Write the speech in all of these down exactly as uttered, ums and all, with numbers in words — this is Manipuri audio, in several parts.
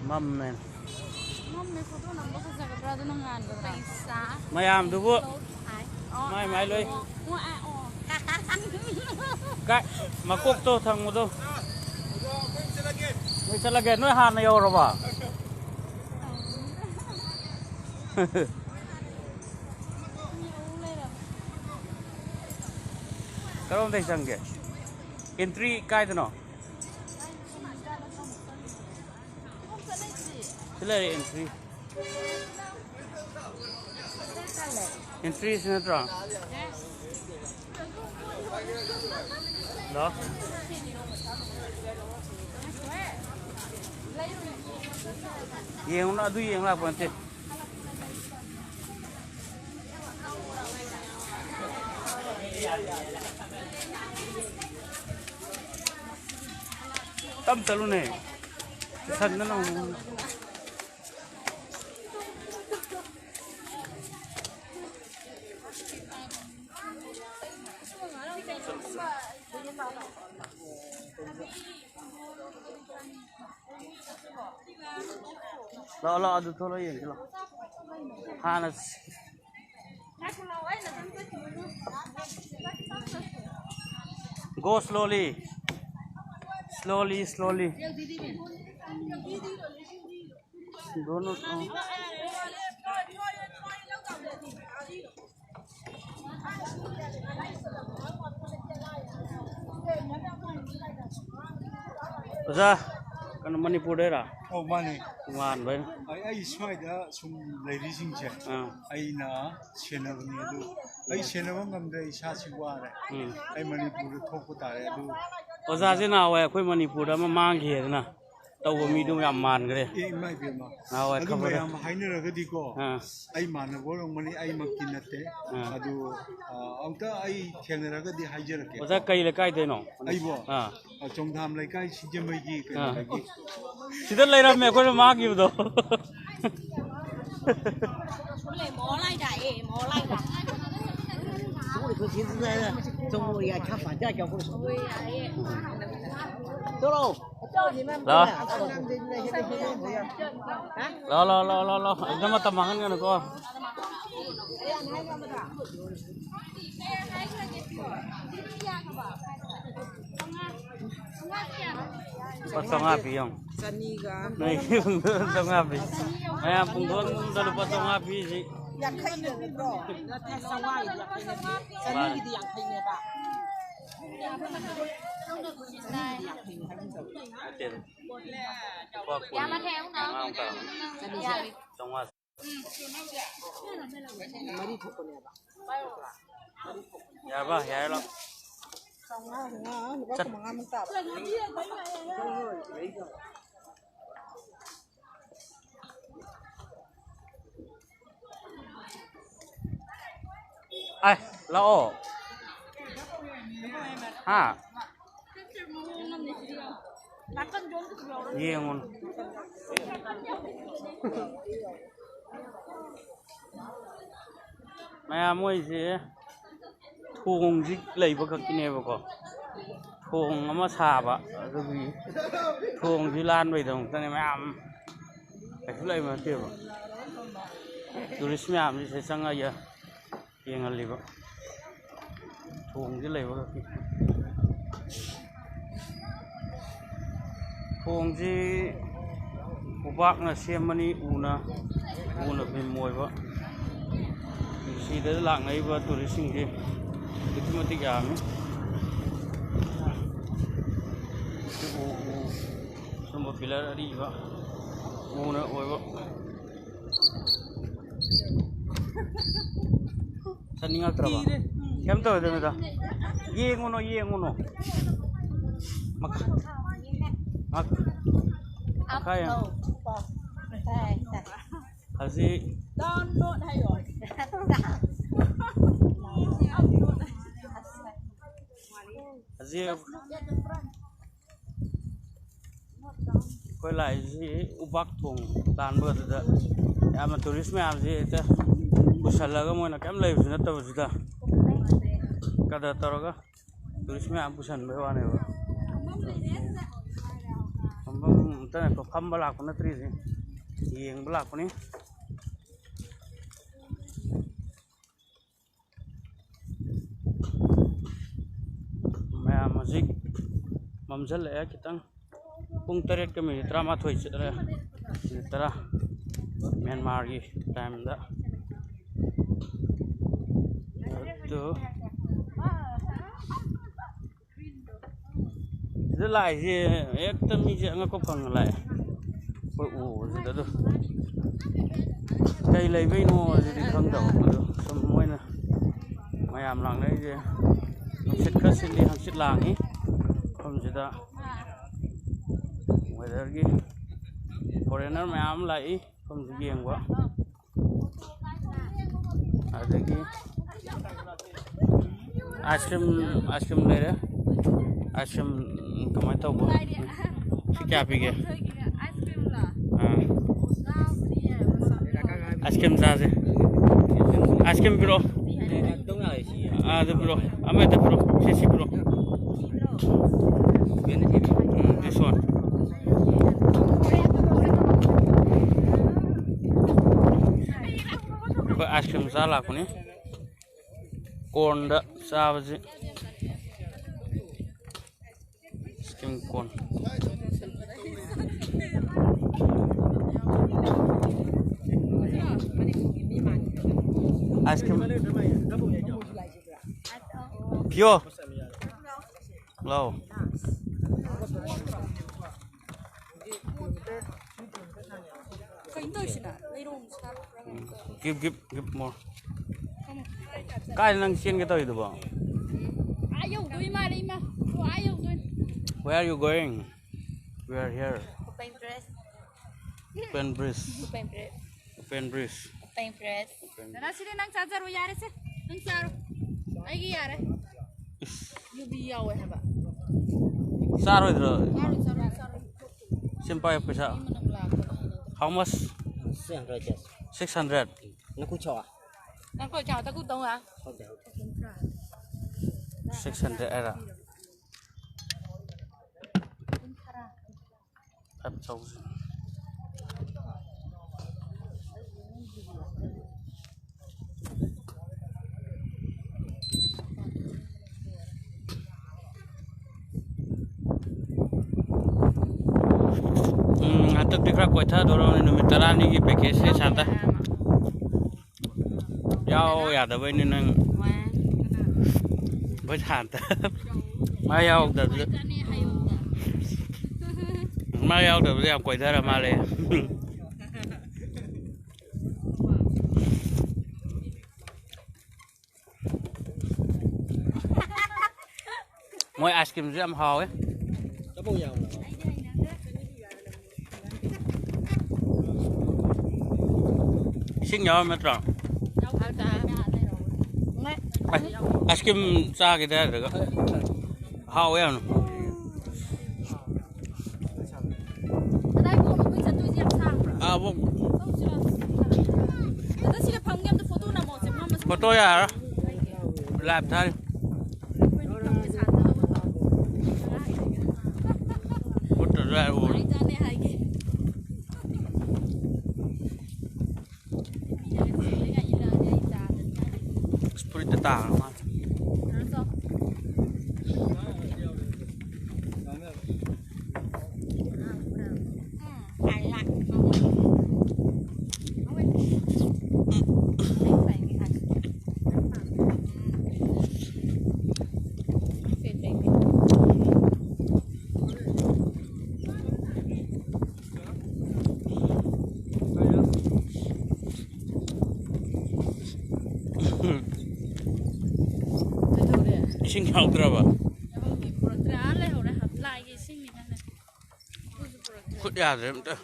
ꯃꯝꯃꯦ꯫ ꯃꯝꯃꯦ꯫ ꯐꯣꯇꯣ ꯅꯝꯕ ꯐꯖꯒꯗ꯭ꯔꯥ? ꯑꯗꯨꯅ ꯉꯥꯟꯒꯗ꯭ꯔꯥ? ꯃꯌꯥꯝꯗꯨꯕꯨ꯫ ꯃꯥꯏ ꯃꯥꯏ ꯂꯣꯏ꯫ ꯀꯥꯏ? ꯃꯀꯣꯛꯇꯣ ꯊꯪꯕꯗꯣ꯫ ꯅꯣꯏ ꯆꯠꯂꯒꯦ꯫ ꯅꯣꯏ ꯍꯥꯟꯅ ꯌꯧꯔꯕꯣ? ꯀꯔꯣꯝꯗꯩ ꯆꯪꯒꯦ? ꯑꯦꯟꯇ꯭ꯔꯤ ꯀꯥꯏꯗꯅꯣ? ꯁꯤ ꯂꯩꯔꯦ ꯑꯦꯟꯇ꯭ꯔꯤ꯫ ꯑꯦꯟꯇ꯭ꯔꯤꯁꯤ ꯅꯠꯇ꯭ꯔꯣ? ꯍꯜꯂꯣ? ꯌꯦꯡꯉꯨꯅ, ꯑꯗꯨ ꯌꯦꯡ ꯂꯥꯛꯄ ꯅꯠꯇꯦ꯫ ꯇꯞ ꯆꯠꯂꯨꯅꯦ꯫ ꯏꯊꯟꯗꯅ ꯑꯃꯨꯛ꯫ ꯂꯥꯛꯑꯣ, ꯂꯥꯛꯑꯣ, ꯑꯗꯨ ꯊꯣꯛꯂꯛꯑꯣ, ꯌꯦꯡꯁꯤ ꯂꯥꯛꯑꯣ꯫ ꯍꯥꯟꯅ Go slowly. Slowly, slowly. Don't, uh, ꯑꯣꯖꯥ, ꯀꯩꯅꯣ, ꯃꯅꯤꯄꯨꯔꯗꯩꯔꯥ? ꯑꯧ, ꯃꯥꯅꯦ꯫ ꯇꯣꯉꯥꯟꯕ ꯑꯩꯅ꯫ ꯑꯩ ꯑꯩ ꯁ꯭ꯋꯥꯏꯗ ꯁꯨꯝ ꯂꯩꯔꯤꯁꯤꯡꯁꯦ ꯑꯥ꯫ ꯑꯩꯅ ꯁꯦꯟꯅꯕꯅꯤ꯫ ꯑꯗꯨ ꯑꯩ ꯁꯦꯟꯅꯕ ꯉꯝꯗ꯭ꯔꯦ, ꯏꯁꯥꯁꯤ ꯋꯥꯔꯦ꯫ ꯎꯝ꯫ ꯑꯩ ꯃꯅꯤꯄꯨꯔꯗ ꯊꯣꯛꯄ ꯇꯥꯔꯦ꯫ ꯑꯗꯨ ꯑꯣꯖꯥꯁꯦ ꯅꯍꯥꯟꯋꯥꯏ ꯑꯩꯈꯣꯏ ꯃꯅꯤꯄꯨꯔꯗ ꯑꯃ ꯃꯥꯡꯈꯤ ꯍꯥꯏꯗꯅ ꯇꯧꯕ ꯃꯤꯗꯨ ꯌꯥꯝ ꯃꯥꯟꯈ꯭ꯔꯦ꯫ ꯑꯦ, ꯏꯃꯥ ꯏꯕꯦꯝꯃ꯫ ꯅꯍꯥꯟꯋꯥꯏ ꯑꯗꯨ ꯈꯕꯔꯗ꯫ ꯃꯌꯥꯝ ꯍꯥꯏꯅꯔꯒꯗꯤꯀꯣ, ꯑꯥ꯫ ꯑꯩ ꯃꯥꯟꯅꯕ ꯑꯣꯏꯔꯝꯒꯅꯤ, ꯑꯩꯃꯛꯇꯤ ꯅꯠꯇꯦ꯫ ꯑꯥ꯫ ꯑꯗꯨ, ꯑ, ꯑꯃꯨꯛꯇ ꯑꯩ ꯊꯦꯡꯅꯔꯒꯗꯤ ꯍꯥꯏꯖꯔꯛꯀꯦ꯫ ꯑꯣꯖꯥ ꯀꯩ ꯂꯩꯀꯥꯏꯗꯩꯅꯣ? ꯑꯩꯕꯣ? ꯑꯥ꯫ ꯑ, ꯆꯣꯡꯊꯥꯝ ꯂꯩꯀꯥꯏ ꯁꯤꯡꯖꯃꯩꯒꯤ ꯑꯥ꯫ ꯀꯩꯅꯣꯗꯒꯤ꯫ ꯁꯤꯗ ꯂꯩꯔꯝꯃꯦ ꯑꯩꯈꯣꯏꯅ ꯃꯥꯡꯈꯤꯕꯗꯣ꯫ 我的头亲自在那中国也看房价交互手。走喽。来。来来来来来，咱们打忙那个。 ꯂꯨꯄꯥ ꯆꯥꯝꯃꯉꯥ ꯄꯤ ꯌꯦꯡꯉꯨ꯫ ꯆꯅꯤꯒ꯫ ꯅꯣꯏꯒꯤ ꯄꯨꯡꯗꯣꯟ ꯆꯥꯝꯃꯉꯥ ꯄꯤ꯫ ꯃꯌꯥꯝ ꯄꯨꯡꯗꯣꯟꯗ ꯂꯨꯄꯥ ꯆꯥꯝꯃꯉꯥ ꯄꯤ ꯁꯤ꯫ ꯌꯥꯡꯈꯩ ꯅꯠꯇ꯭ꯔꯣ? ꯅꯠꯇꯦ, ꯆꯥꯝꯃꯉꯥ, ꯌꯥꯡꯈꯩ ꯅꯠꯇꯦ꯫ ꯆꯅꯤꯒꯤꯗꯤ ꯌꯥꯡꯈꯩꯅꯦꯕ꯫ ꯅꯠꯇꯦꯗ꯫ ꯂꯨꯄꯥ ꯀꯨꯟ ꯃꯉꯥ ꯑꯃ ꯇꯥꯔꯣ꯫ ꯆꯥꯝꯃꯉꯥ꯫ ꯃꯔꯤ ꯊꯣꯛꯄꯅꯦꯕ꯫ ꯌꯥꯔꯕ? ꯌꯥꯔꯦ, ꯂꯥꯛꯑꯣ꯫ ꯆꯥꯝꯃꯉꯥ, ꯂꯨꯄꯥ ꯆꯠ- ꯀꯨꯟꯃꯉꯥꯃꯨꯛ ꯇꯥꯕ꯫ ꯑꯥꯏ, ꯂꯥꯛꯑꯣ꯫ ꯍꯥ? ꯌꯦꯡꯉꯨꯅꯨ꯫ ꯃꯌꯥꯝ ꯃꯣꯏꯁꯦ ꯊꯣꯡꯁꯤ ꯂꯩꯕ ꯈꯛꯀꯤꯅꯦꯕꯀꯣ꯫ ꯊꯣꯡ ꯑꯃ ꯁꯥꯕ, ꯑꯗꯨꯒꯤ ꯊꯣꯡꯁꯤ ꯂꯥꯟꯕꯩꯗꯃꯛꯇꯅꯦ ꯃꯌꯥꯝ꯫ ꯀꯩꯁꯨ ꯂꯩꯕ ꯅꯠꯇꯦꯕ꯫ ꯇꯨꯔꯤꯁ ꯃꯌꯥꯝꯁꯤ ꯁꯤꯗ ꯆꯪꯉꯒ ꯌꯦꯡꯍꯜꯂꯤꯕ꯫ ꯊꯣꯡꯁꯤ ꯂꯩꯕ ꯈꯛꯀꯤ꯫ ꯊꯣꯡꯁꯤ ꯎꯕꯥꯛꯅ ꯁꯦꯝꯕꯅꯤ, ꯎꯅ, ꯎꯅ ꯕꯤꯝ ꯑꯣꯏꯕ꯫ ꯁꯤꯗ ꯂꯥꯛꯅꯔꯤꯕ ꯇꯨꯔꯤꯁꯁꯤꯡꯁꯤ ꯑꯗꯨꯛꯀꯤ ꯃꯇꯤꯛ ꯌꯥꯝꯃꯤ꯫ ꯎ, ꯎ, ꯁꯨꯝꯕ ꯄꯤꯂꯔ ꯑꯔꯤꯕ ꯎꯅ ꯑꯣꯏꯕ꯫ ꯆꯠꯅꯤꯡꯉꯛꯇ꯭ꯔꯕ? ꯀꯤꯔꯦ꯫ ꯎꯝ꯫ ꯀꯩꯝ ꯇꯧꯔꯣꯏꯗ, ꯃꯦꯗꯥꯝ꯫ ꯌꯦꯡꯉꯨꯅꯣ, ꯌꯦꯡꯉꯨꯅꯣ꯫ ꯃꯈꯥ-, ꯃꯈꯥ-, ꯃꯈꯥ ꯌꯦꯡꯉꯨ꯫ ꯑꯁꯤ ꯍꯧꯖꯤꯛ ꯑꯩꯈꯣꯏ ꯂꯥꯛꯏꯁꯤ ꯎꯕꯥꯛ ꯊꯣꯡ ꯂꯥꯟꯕ ꯑꯗꯨꯗ ꯌꯥꯝꯅ ꯇꯨꯔꯤꯁ ꯃꯌꯥꯝꯁꯤ ꯍꯦꯛꯇ ꯄꯨꯁꯜꯂꯒ ꯃꯣꯏꯅ ꯀꯩꯝ ꯂꯩꯕꯁꯨ ꯅꯠꯇꯕꯁꯤꯗ ꯀꯗꯔ ꯇꯧꯔꯒ ꯇꯨꯔꯤꯁ ꯃꯌꯥꯝ ꯄꯨꯁꯟꯕꯩ ꯋꯥꯅꯦꯕ꯫ ꯐꯝꯐꯝ ꯑꯝꯇ ꯉꯥꯏꯈꯣ, ꯐꯝꯕ ꯂꯥꯛꯄ ꯅꯠꯇ꯭ꯔꯤꯁꯦ, ꯌꯦꯡꯕ ꯂꯥꯛꯄꯅꯤ꯫ ꯃꯌꯥꯝ ꯍꯧꯖꯤꯛ ꯃꯝꯁꯤꯜꯂꯛꯑꯦ ꯈꯤꯇꯪ꯫ ꯄꯨꯡ ꯇꯔꯦꯠꯀ ꯃꯤꯅꯤꯠ ꯇꯔꯥꯃꯥꯊꯣꯏ ꯆꯠꯂꯦ, ꯃꯤꯅꯤꯠ ꯇꯔꯥ, ꯃ꯭ꯌꯥꯟꯃꯥꯔꯒꯤ ꯇꯥꯏꯝꯗ꯫ ꯑꯗꯨ ꯁꯤꯗ ꯂꯥꯛꯏꯁꯦ ꯍꯦꯛꯇ ꯃꯤꯁꯦ ꯑꯉꯛꯄ ꯐꯪꯅ ꯂꯥꯛꯑꯦ꯫ ꯑꯩꯈꯣꯏ ꯎꯕꯁꯤꯗ ꯑꯗꯨ ꯀꯩ ꯂꯩꯕꯩꯅꯣ ꯁꯤꯗꯤ ꯈꯪꯗꯕ꯫ ꯑꯗꯨ ꯁꯨꯝ ꯃꯣꯏꯅ ꯃꯌꯥꯝ ꯂꯥꯛꯅꯔꯤꯁꯦ, ꯅꯨꯡꯁꯤꯠ ꯈꯔ ꯁꯤꯠꯂꯤ, ꯍꯪꯆꯤꯠ ꯂꯥꯡꯉꯤ꯫ ꯃꯐꯝꯁꯤꯗ ꯋꯦꯗꯔꯒꯤ ꯐꯣꯔꯦꯟꯅꯔ ꯃꯌꯥꯝ ꯑꯃ ꯂꯥꯛꯏ ꯃꯐꯝꯁꯤ ꯌꯦꯡꯕ꯫ ꯑꯗꯒꯤ ꯑꯥꯏꯁ ꯀ꯭ꯔꯤꯝ, ꯑꯥꯏꯁ ꯀ꯭ꯔꯤꯝ ꯂꯩꯔꯦ꯫ ꯑꯥꯏꯁ ꯀ꯭ꯔꯤꯝ ꯀꯃꯥꯏꯅ ꯇꯧꯕ? ꯁꯤ ꯀꯌꯥ ꯄꯤꯒꯦ? ꯑꯥ꯫ ꯑꯥꯏꯁ ꯀ꯭ꯔꯤꯝ ꯆꯥꯁꯦ꯫ ꯑꯥꯏꯁ ꯀ꯭ꯔꯤꯝ ꯄꯤꯔꯛꯑꯣ꯫ ꯑꯥ, ꯑꯗꯨ ꯄꯤꯔꯛꯑꯣ꯫ ꯑꯃ ꯍꯦꯛꯇ ꯄꯤꯔꯛꯑꯣ꯫ ꯁꯤ, ꯁꯤ ꯄꯤꯔꯛꯑꯣ꯫ ꯎꯝ, this one꯫ ꯑꯩꯈꯣꯏ ꯑꯥꯏꯁ ꯀ꯭ꯔꯤꯝ ꯆꯥ ꯂꯥꯛꯄꯅꯤ꯫ ꯀꯣꯔꯟꯗ ꯆꯥꯕꯁꯤ꯫ Scheme corn. Ice cream. ꯄꯤꯌꯣ꯫ ꯂꯥꯎ꯫ ꯀꯩꯅꯣ ꯇꯧꯔꯤꯁꯤꯅ? ꯂꯩꯔꯣꯡ ꯁꯥꯕ꯭ꯔꯥ ꯀꯩꯅꯣ ꯇꯧꯔꯤ꯫ Give, give, give more. ꯀꯥꯏꯗ ꯅꯪ ꯆꯦꯟꯒꯦ ꯇꯧꯔꯤꯗꯨꯕꯣ? ꯑꯥ ꯌꯧꯗꯣꯏ ꯃꯥꯜꯂꯦ, ꯏꯃꯥ꯫ ꯑꯣ, ꯑꯥ ꯌꯧꯗꯣꯏ꯫ Where are you going? We are here. Open dress. Open bridge. Open dress. Open bridge. Open dress. ꯗꯗꯥ, ꯁꯤꯗꯤ ꯅꯪ ꯆꯥꯖꯔꯣ, ꯌꯥꯔꯦꯁꯦ꯫ ꯅꯪ ꯆꯥꯔꯣ꯫ ꯑꯩꯒꯤ ꯌꯥꯔꯦ꯫ ꯏꯁ꯫ ꯌꯨꯕꯤ ꯌꯥꯎꯋꯦ ꯍꯥꯏꯕ꯫ ꯆꯥꯔꯣꯏꯗ꯭ꯔꯣ? ꯆꯥꯔꯣꯏ, ꯆꯥꯔꯣꯏ, ꯆꯥꯔꯣꯏ꯫ ꯁꯤ ꯑꯝ ꯄꯥꯏꯌꯨ, ꯄꯩꯁꯥ꯫ ꯃꯤ ꯃꯅꯝ ꯂꯥꯛꯄꯗꯣ ꯍꯩꯅꯗꯦ꯫ How much? Six hundred, yes. Six hundred. ꯅꯪ ꯈꯨꯠ ꯁꯣꯛꯑꯣ? ꯅꯪ ꯈꯨꯠ ꯁꯣꯛꯑꯣ, ꯇꯀꯨ ꯇꯧ ꯉꯥ꯫ ꯍꯣꯏ, ꯍꯣꯏ꯫ Six hundred ꯍꯥꯏꯔ? Five thousand. ꯎꯝ, ꯍꯟꯗꯛꯇꯤ ꯈꯔ ꯀꯣꯏꯊꯗꯧꯔꯕꯅꯤ, ꯅꯨꯃꯤꯠ ꯇꯔꯥꯅꯤꯒꯤ package ꯅꯦ ꯁꯥꯟꯇ꯫ ꯌꯥꯎ ꯌꯥꯗꯕꯩꯅꯦ ꯅꯪ꯫ ꯑꯩꯈꯣꯏ ꯁꯥꯟꯇ꯫ ꯃꯥ ꯌꯥꯎꯗꯕꯗ꯫ ꯃꯥ ꯌꯥꯎꯗꯕꯗ ꯌꯥꯝ ꯀꯣꯏꯊꯔ ꯃꯥꯜꯂꯦ꯫ ꯃꯣꯏ ice cream ꯁꯨ ꯌꯥꯝ ꯍꯥꯎꯋꯦ꯫ ꯏꯁꯤꯡ ꯌꯥꯎꯔꯝ ꯅꯠꯇ꯭ꯔꯣ? ꯑꯦ, ice cream ꯆꯥꯒꯦꯗꯤ ꯍꯥꯏꯗ꯭ꯔꯒ꯫ ꯍꯥꯎꯋꯦ ꯌꯥꯝꯅ꯫ ꯀꯗꯥꯏ ꯄꯣꯛꯅꯣ ꯑꯩꯈꯣꯏ ꯆꯠꯇꯣꯏꯁꯦ? ꯌꯥꯝ ꯁꯥꯡꯕ꯭ꯔꯥ? ꯑꯥ, ꯄꯣꯛ- ꯆꯠꯂꯨꯁꯤꯔꯣ? ꯑꯗ ꯁꯤꯗ ꯐꯝꯒꯦ, ꯑꯝꯇ photo ꯅꯝꯃꯣꯁꯦ, ꯐꯝꯃꯁꯦ꯫ Photo ꯌꯥꯔꯣꯏ꯫ Live ꯊꯥꯔꯤ꯫ ꯑꯩꯈꯣꯏꯅ ꯐꯝꯒꯦ, ꯁꯥꯟꯅꯗꯕ꯫ ꯄꯣꯠꯇꯁꯨ ꯍꯥꯏꯔꯛꯑꯣ꯫ ꯀꯃꯥꯏ ꯆꯥꯅꯤ ꯍꯥꯏꯒꯦ? ꯃꯤꯅꯒ ꯆꯦꯜꯂꯒ ꯏꯜꯂꯛꯑꯗꯤ ꯑꯩ ꯆꯥꯗꯅꯤ ꯍꯥꯏꯗꯣꯏꯅꯤ꯫ ꯑꯁ, ꯐꯨꯔꯤꯠꯇ ꯇꯥꯈ꯭ꯔ ꯃꯥꯜꯂꯦ꯫ ꯀꯩꯅꯣ ꯇꯧ꯫ ꯏꯁꯤꯡ ꯌꯥꯎꯗ꯭ꯔꯕ? ꯄꯨꯔꯛꯇ꯭ꯔꯦ, ꯑꯥ ꯂꯩꯍꯧꯔꯦ, ꯂꯥꯏꯒꯤ ꯏꯁꯤꯡꯅꯤꯅꯅꯦ꯫ ꯑꯗꯨꯁꯨ ꯄꯨꯔꯛꯇ꯭ꯔꯦ꯫ ꯈꯨꯠ ꯌꯥꯗ꯭ꯔꯦ ꯑꯝꯇ꯫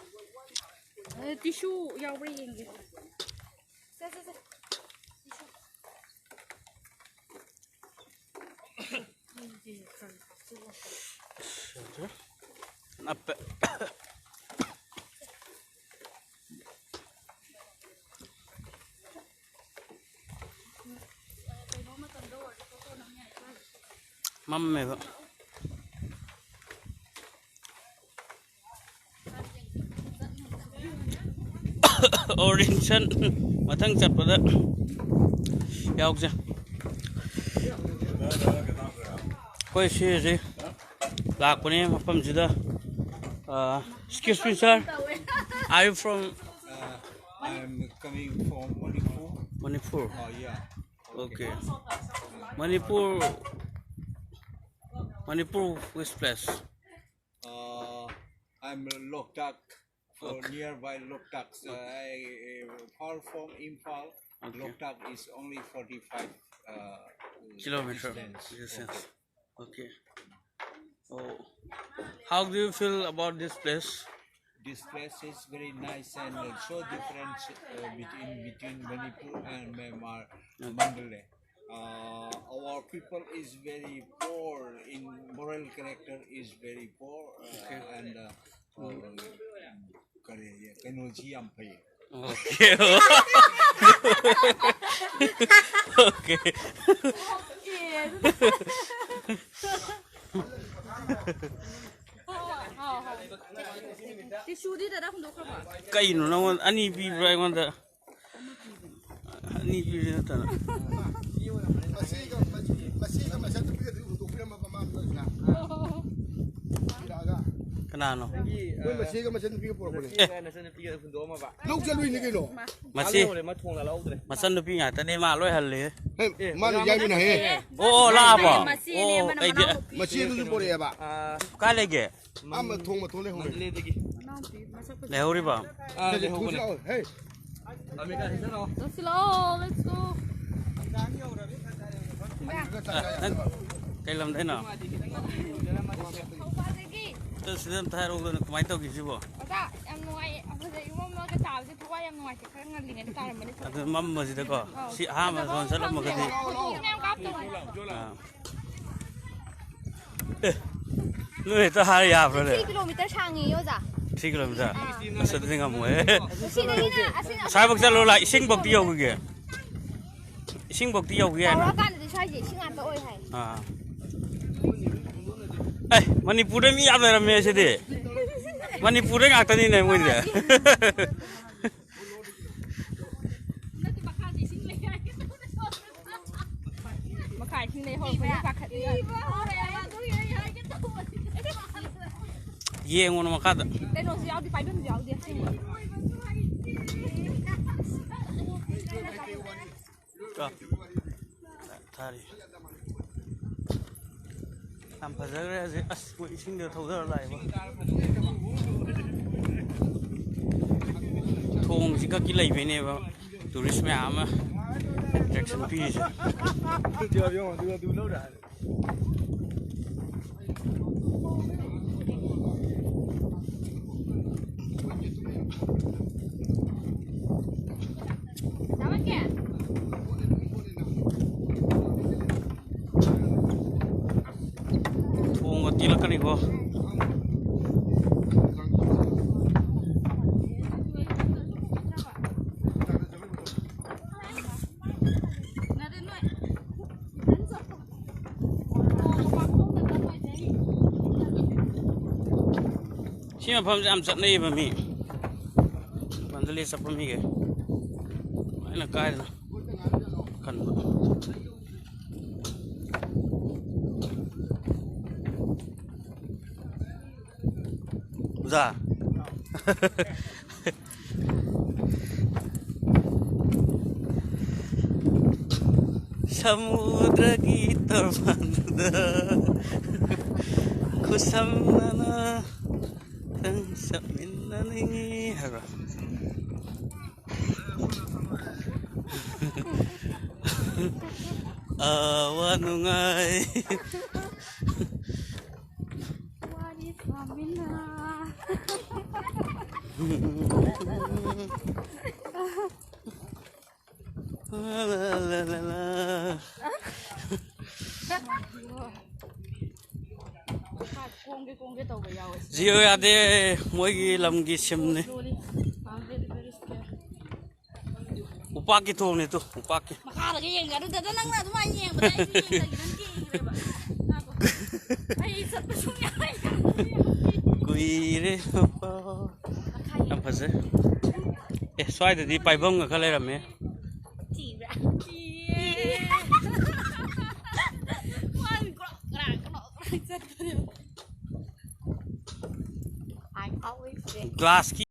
ꯑꯗ tissue ꯌꯥꯎꯕ꯭ꯔꯥ ꯌꯦꯡꯒꯦ꯫ ꯁꯦ, ꯁꯦ, ꯁꯦ꯫ ꯀꯩꯅꯣ ꯃꯇꯝꯗ ꯑꯣꯏꯔꯗꯤ ꯐꯣꯇꯣ ꯅꯝ ꯌꯥꯏ꯫ ꯐꯝꯃꯦꯕ꯫ ꯑꯣꯔꯤꯌꯦꯟꯇꯦꯁꯟ ꯃꯊꯪ ꯆꯠꯄꯗ ꯌꯥꯎꯁꯦ꯫ ꯑꯩꯈꯣꯏ ꯁꯤ ꯍꯧꯖꯤꯛ ꯂꯥꯛꯄꯅꯦ ꯃꯐꯝꯁꯤꯗ꯫ Excuse me, sir. Are you from? Uh, I'm coming from Manipur. Manipur. Oh, yeah. Okay. Manipur. Manipur, which place? Uh, I'm Loktak, for Okay. nearby Loktak. So I uh, far from Imphal. Okay. Loktak is only forty-five uh, Kilometer distance. Distance. Okay. Oh, how do you feel about this place? This place is very nice and uh, so different uh, between between Manipur and Myanmar, Mandalay. Uh, our people is very poor in moral character is very poor uh, and uh, uh, ꯀꯔꯤ ꯀꯩꯅꯣꯁꯤ ꯌꯥꯝ ꯐꯩ꯫ Okay. Okay. ꯇꯤꯁꯨꯗꯤ ꯗꯗꯥ ꯍꯨꯟꯗꯣꯛꯈ꯭ꯔꯕ? ꯀꯩꯅꯣ ꯅꯪꯉꯣꯟꯗ ꯑꯅꯤ ꯄꯤꯕ꯭ꯔꯥ ꯑꯩꯉꯣꯟꯗ? ꯑꯅꯤ ꯄꯤꯕ ꯅꯠꯇꯅ꯫ ꯃꯁꯤꯒ ꯃꯁꯤꯒ ꯃꯆꯟꯅꯨꯄꯤꯒꯗꯤ ꯍꯨꯟꯗꯣꯛꯄꯤꯔꯝꯃꯕ ꯃꯥ ꯑꯃꯗꯨꯅ ꯄꯤꯔꯛꯑꯒ ꯀꯅꯥꯅꯣ? ꯑꯩꯈꯣꯏ ꯃꯁꯤꯒ ꯃꯆꯟꯅꯨꯄꯤꯒ ꯄꯨꯔꯛꯄꯅꯦ꯫ ꯅꯆꯟꯅꯨꯄꯤꯒ ꯍꯨꯟꯗꯣꯛꯑꯝꯃꯕ? ꯂꯧ ꯆꯠꯂꯨꯏꯅꯤ ꯀꯩꯅꯣ꯫ ꯃꯁꯤ ꯂꯧꯔꯦ, ꯃꯥ ꯊꯣꯡꯅ ꯂꯧꯗ꯭ꯔꯦ꯫ ꯃꯆꯟꯅꯨꯄꯤ ꯉꯥꯛꯇꯅꯦ ꯃꯥ ꯂꯣꯏ ꯍꯜꯂꯦ꯫ ꯍꯦ, ꯃꯥꯅ ꯌꯥꯏꯃꯤꯅ ꯍꯦ꯫ ꯑꯣ ꯑꯣ ꯂꯥꯛꯑꯕꯣ? ꯃꯆꯦꯅꯦ, ꯑꯣ ꯃꯅꯝ ꯑꯩꯗꯤ ꯃꯅꯥꯎ ꯅꯨꯄꯤ꯫ ꯃꯆꯦꯗꯨꯁꯨ ꯄꯨꯔꯛꯑꯦꯕ꯫ ꯑꯥ, ꯀꯥꯏ ꯂꯩꯒꯦ? ꯑꯃ ꯊꯣꯡ ꯃꯇꯣꯟ ꯂꯩꯍꯧꯔꯦ꯫ ꯃꯟꯗꯂꯦꯗꯒꯤ꯫ ꯃꯅꯥꯎ ꯅꯨꯄꯤ ꯃꯁꯛ ꯐꯖꯕ꯫ ꯂꯩꯍꯧꯔꯤꯕꯣ? ꯑꯥ, ꯁꯤꯗꯤ ꯂꯩꯍꯧꯕꯅꯦ꯫ ꯊꯣꯡꯁꯤ ꯂꯥꯛꯑꯣ꯫ ꯍꯦ, ꯑꯃꯦꯔꯤꯀꯥꯗ ꯆꯠꯁꯤꯔꯣ? ꯂꯥꯛꯑꯣ, let's go. ꯅꯪ ꯀꯩ ꯂꯝꯗꯩꯅꯣ? ꯑꯗꯨ ꯁꯤꯗ ꯑꯝꯇ ꯍꯥꯏꯔꯛꯎꯗꯅ ꯀꯃꯥꯏꯅ ꯇꯧꯒꯦ ꯁꯤꯕꯣ? ꯑꯣꯖꯥ, ꯌꯥꯝ ꯅꯨꯡꯉꯥꯏꯌꯦ꯫ ꯍꯧꯖꯤꯛ ꯏꯃꯝ ꯑꯃꯒ ꯇꯥꯕꯁꯦ ꯊꯋꯥꯏ ꯌꯥꯝ ꯅꯨꯡꯉꯥꯏꯇꯦ꯫ ꯈꯔ ꯉꯜꯂꯤꯉꯩꯗ ꯇꯥꯔꯝꯕꯅꯤ ꯐꯕ꯫ ꯑꯗꯨ ꯃꯝꯕꯁꯤꯗꯀꯣ ꯁꯤ ꯑꯍꯥꯟꯕ ꯐꯖꯕ ꯆꯠꯂꯝꯃꯒꯗꯤ꯫ ꯐꯪꯗꯦ꯫ ꯐꯣꯇꯣ ꯃꯌꯥꯝ ꯀꯥꯞꯇꯧꯕ꯫ ꯑꯥ꯫ ꯑꯦ, ꯅꯣꯏ ꯍꯦꯛꯇ ꯍꯥꯏꯔ ꯌꯥꯕ꯭ꯔꯅꯦ? ꯊ꯭ꯔꯤ ꯀꯤꯂꯣꯃꯤꯇꯔ ꯁꯥꯡꯉꯦꯌꯦ ꯑꯣꯖꯥ꯫ Three kilometre? ꯑꯁ ꯑꯗꯨꯗꯤ ꯉꯝꯃꯣꯏꯍꯦ꯫ ꯁꯤꯗꯒꯤꯅ ꯑꯁꯤꯅ ꯁ꯭ꯋꯥꯏꯐꯧ ꯆꯠꯂꯣ ꯂꯥꯛ ꯏꯁꯤꯡꯐꯧꯇꯤ ꯌꯧꯈꯤꯒꯦ꯫ ꯏꯁꯤꯡꯐꯧꯇꯤ ꯌꯧꯈꯤ ꯍꯥꯏꯅ꯫ ꯆꯥꯎꯔꯛꯑꯀꯥꯟꯗꯗꯤ ꯁ꯭ꯋꯥꯏꯁꯦ ꯏꯁꯤꯡ ꯉꯥꯛꯇ ꯑꯣꯏ ꯍꯥꯏ꯫ ꯑꯥ꯫ ꯑꯦ, ꯃꯅꯤꯄꯨꯔꯗ ꯃꯤ ꯌꯥꯝ ꯂꯩꯔꯝꯃꯦ ꯁꯤꯗꯤ꯫ ꯃꯅꯤꯄꯨꯔꯗ ꯉꯥꯛꯇꯅꯤꯅꯦ ꯃꯣꯏꯗꯤ꯫ ꯃꯈꯥ ꯏꯁꯤꯡ ꯂꯩ ꯍꯧꯔꯛꯄꯩ ꯀꯥꯈꯠꯂꯤ꯫ ꯌꯦꯡꯉꯨꯅꯨ ꯃꯈꯥꯗ꯫ ꯀꯩꯅꯣꯁꯨ ꯌꯥꯎꯗꯦ, ꯄꯥꯏꯐꯝꯁꯨ ꯌꯥꯎꯗꯦ꯫ ꯀꯣ꯫ ꯊꯥꯔꯤ꯫ ꯌꯥꯝ ꯐꯖꯈ꯭ꯔꯦ ꯍꯧꯖꯤꯛ꯫ ꯑꯁ, ꯃꯣꯏ ꯏꯁꯤꯡꯗ ꯊꯧꯗꯔ ꯂꯥꯛꯏꯕ꯫ ꯊꯣꯡꯁꯤ ꯈꯛꯀꯤ ꯂꯩꯕꯩꯅꯦꯕ ꯇꯨꯔꯤꯁ ꯃꯌꯥꯝ ꯑꯃ ꯑꯦꯇ꯭ꯔꯦꯛꯁꯟ ꯄꯤꯔꯤꯁꯦ꯫ ꯊꯣꯡꯒ ꯇꯦꯛꯂꯛꯀꯅꯤꯀꯣ꯫ ꯁꯤ ꯃꯐꯝꯁꯦ ꯌꯥꯝ ꯆꯠꯅꯩꯌꯦꯕ ꯃꯤ꯫ ꯃꯟꯗꯂꯦ ꯆꯠꯄ ꯃꯤꯒꯩ꯫ ꯑꯩꯅ ꯀꯥꯏꯗꯅꯣ ꯈꯟꯕ꯫ ꯑꯣꯖꯥ꯫ ꯁꯃꯨꯗ꯭ꯔꯒꯤ ꯇꯣꯔꯕꯥꯟꯗꯨꯗ ꯈꯨꯁꯝꯅꯅ ꯅꯪ ꯆꯠꯃꯤꯟꯅꯅꯤꯡꯉꯤ ꯍꯥꯏꯕ꯭ꯔꯥ? ꯑꯋꯥ ꯅꯨꯡꯉꯥꯏ꯫ ꯋꯥꯔꯤ ꯁꯥꯃꯤꯟꯅ꯫ ꯂꯥ, ꯂꯥ, ꯂꯥ, ꯂꯥ꯫ ꯀꯣꯡꯒꯦ ꯀꯣꯡꯒꯦ ꯇꯧꯕ ꯌꯥꯎꯋꯦ꯫ ꯖꯤꯑꯣ ꯌꯥꯗꯦ, ꯃꯣꯏꯒꯤ ꯂꯝꯒꯤ ꯁꯤꯝꯅꯤ꯫ Slowly꯫ Boundary very scared꯫ ꯎꯄꯥꯛꯀꯤ ꯊꯣꯡꯅꯦ ꯇꯨ, ꯎꯄꯥꯛꯀꯤ꯫ ꯃꯈꯥꯗꯒ ꯌꯦꯡꯒꯦ꯫ ꯑꯗꯨꯗ ꯅꯪꯅ ꯑꯗꯨꯃꯥꯏꯅ ꯌꯦꯡꯕꯗ ꯑꯩꯁꯨ ꯌꯦꯡꯗꯒꯦ, ꯅꯪ ꯀꯤꯈ꯭ꯔꯦꯕ꯫ ꯉꯥꯏꯈꯣ꯫ ꯑꯩ ꯆꯠꯄ ꯁꯨꯡꯌꯥ ꯌꯥꯗꯦ꯫ ꯀꯨꯏꯔꯦ꯫ ꯌꯥꯝ ꯐꯖꯩ꯫ ꯑꯦ, ꯁ꯭ꯋꯥꯏꯗꯗꯤ ꯄꯥꯏꯐꯝꯒ ꯈꯔ ꯂꯩꯔꯝꯃꯦ꯫ ꯊꯤꯕ꯭ꯔꯥ? ꯀꯤꯌꯦ꯫ ꯃꯥꯗꯤ ꯀ꯭ꯔꯣꯛ ꯀ꯭ꯔꯥꯛ ꯀ꯭ꯔꯣꯛ ꯀ꯭ꯔꯥꯛ ꯆꯠꯄꯅꯦ꯫ I always think. ꯒ꯭ꯂꯥꯁꯀꯤ